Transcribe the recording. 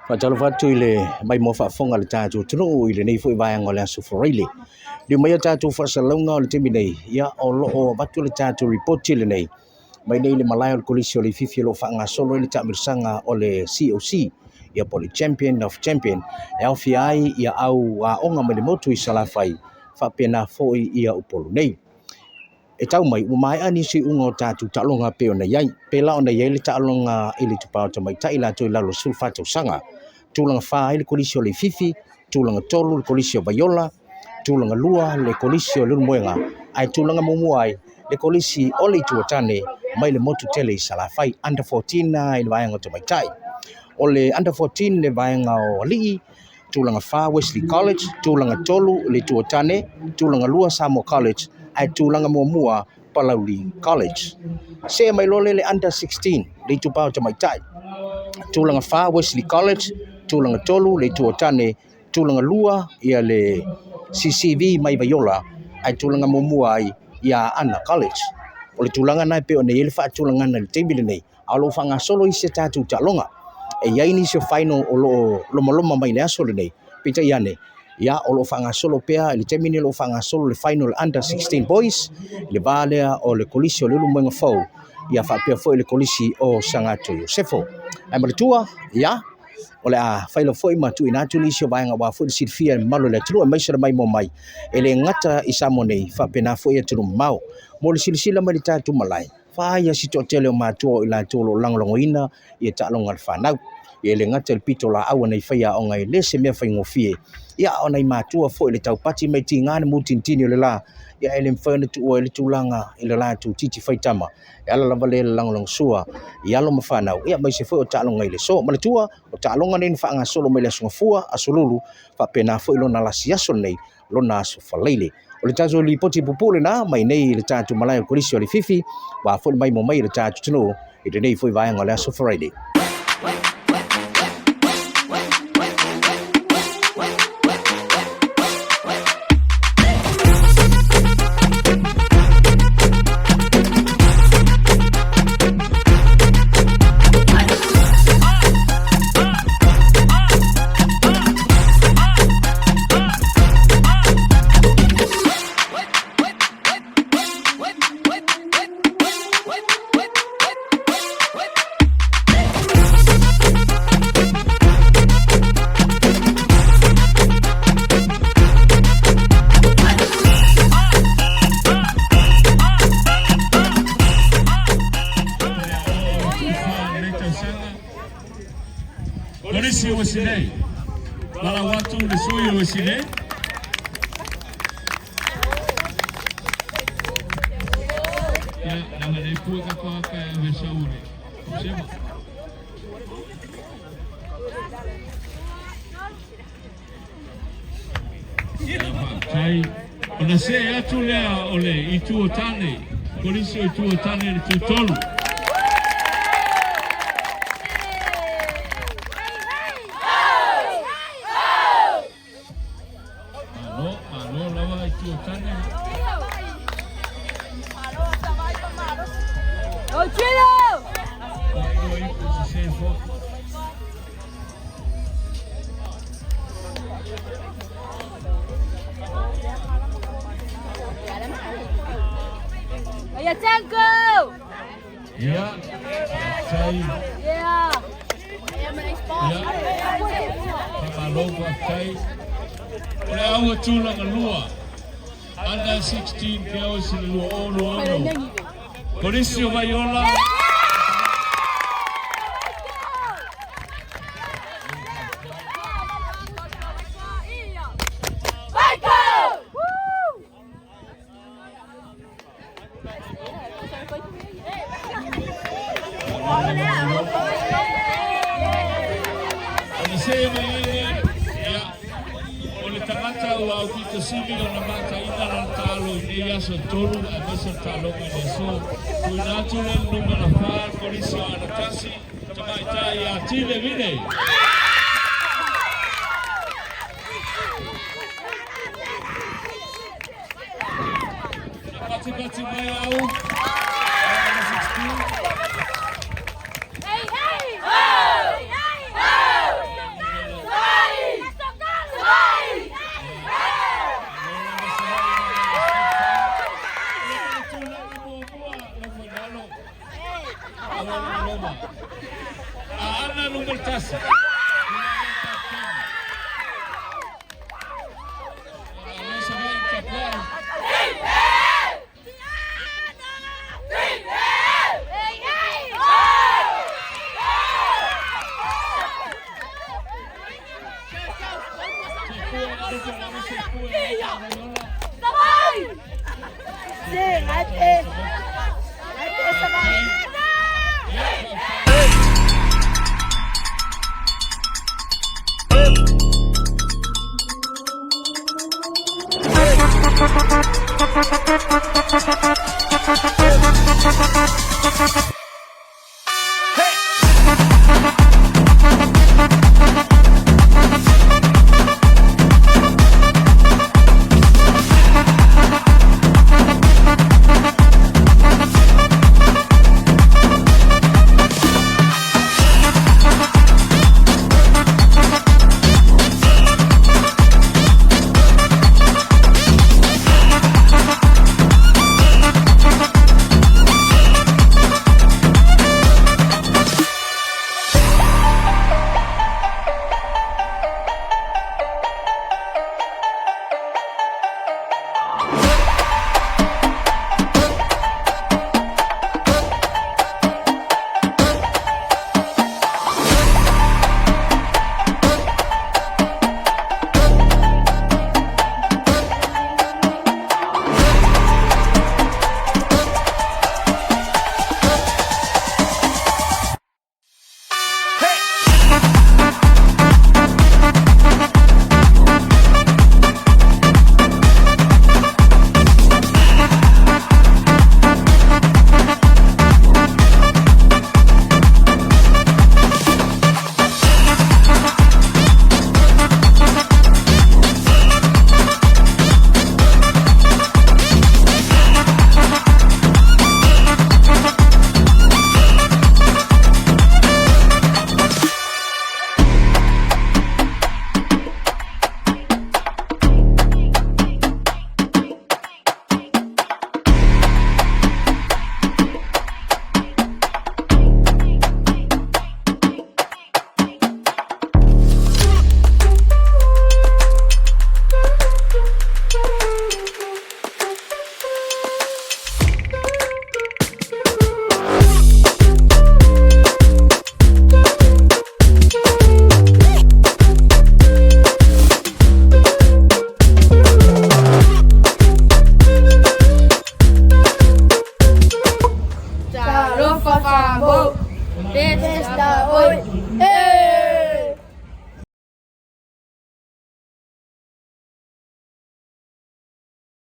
Faatalofa atu i le maimoa faafofoga a le tatou atunuu i lenei foi vaega o le Aso Faraile. Liliu mai a tatou faasalalauga o le taimi nei, ia o lo o avatu le tatou lipoti lenei mai nei le malae o le Kolisi o Leififi o lo o faagasolo ai le taamilosaga o le COC, ia po o le Champion of Champion, e aofia ai ia au aoga mai le motu i Salafai faapena foi ia Upolu nei. E tau mai, ua maea nisi iuga o tatou taaloga pei ona i ai. Pēlā ona i ai le taaloga i le itupa o tamaitai latou i lalo o le 14 tausaga. Tulaga 4 ai le Kolisi o Leififi, tulaga 3 le Kolisi o Vaiola, tulaga 2 le Kolisi o Leulumoega, ae tulaga muamua ai le Kolisi o le Itu o Tane mai le motu tele i Salafai, under 14 i le vaega o tamaitai. O le under 14 le vaega o alii, tulaga 4 Wesley College, tulaga 3 le Itu o Tane, tulaga 2 Samoa College, ae tulaga muamua Palauli College. See mai loa lea i le under 16, le itupa o tamaitai. Tulaga 4 Wesley College, tulaga 3 le Itu o Tane, tulaga 2 ia le CCV mai Vaiola, ae tulaga muamua ai ia Aana College. O le tulaga lena e pei ona i ai le faatulagaga i le taimi lenei, a o lo o faagasolo isi a tatou taaloga. E i ai nisi o final o lo o lomaloma mai i le aso lenei, peitai ane, ia o lo o faagasolo pea i le taimi lenei o lo o faagasolo le final under 16 boys i le va lea o le Kolisi o Leulumoega Fou, ia faapea foi le Kolisi o Sagato Iosefo. Ae manatua, ia, o le a fai lava foi ma tuuina atu nisi o vaega aua foi le silafia e le mamalu o le atunuu aemaise le maimoa mai e le gata i Samoa nei, faapena foi atunuu mamao. Mo le silasila mai i le tatou malae, Fai lava si toatele o matua o i latou o lo o lagolagoina ia taaloga a le fanau. Ia e le gata i le pitolaau a nai faiaoga e le se mea faigofie, ia a o nai matua foi i le taupati mai tiga le mutinitini o le la, ia e le mafai ona tuua ai le tulaga i le latou titi faitama e ala lava lea i le lagolagosua i alo ma fanau, ia aemaise foi o taaloga i le aso. Manatua, o taaloga nei na faagasolo mai le Aso Gafua, Aso Lulu, faapena foi lona lasi aso lenei, lona Aso Faraile. O le tatou lipoti pupuu lena mai nei i le tatou malae o le Kolisi o Leififi, ua foi le maimoa mai i le tatou atunuu i lenei foi vaega o le Aso Faraile. Kolisi o Wesilei. Valaau atu le sui o Wesilei. Ia, lava le pua ka pa ka e saure. Sema. Ia, faafetai. Ona see atu lea o le Itu o Tane, Kolisi o Itu o Tane le tutolu. Malo, malo lava Itu o Tane. Ua ipu se foi. Ia, faafetai. Ia, faamalo faafetai. O le au tulaga lua, under 16 girls i le 2026. Kolisi o Vaiola. Ona see mai ai lea, ia, o le tagata ua aupito sili ona mataina lana taalo i nei aso e tolu aemaise le taaloga i le aso. Tuuina atu lea le numera 4 le Kolisi o Anatasi, Tamaitai ia Tile Vine. Patipati mai au. Number 16. 11. Talofa fa'amou. Besta oi.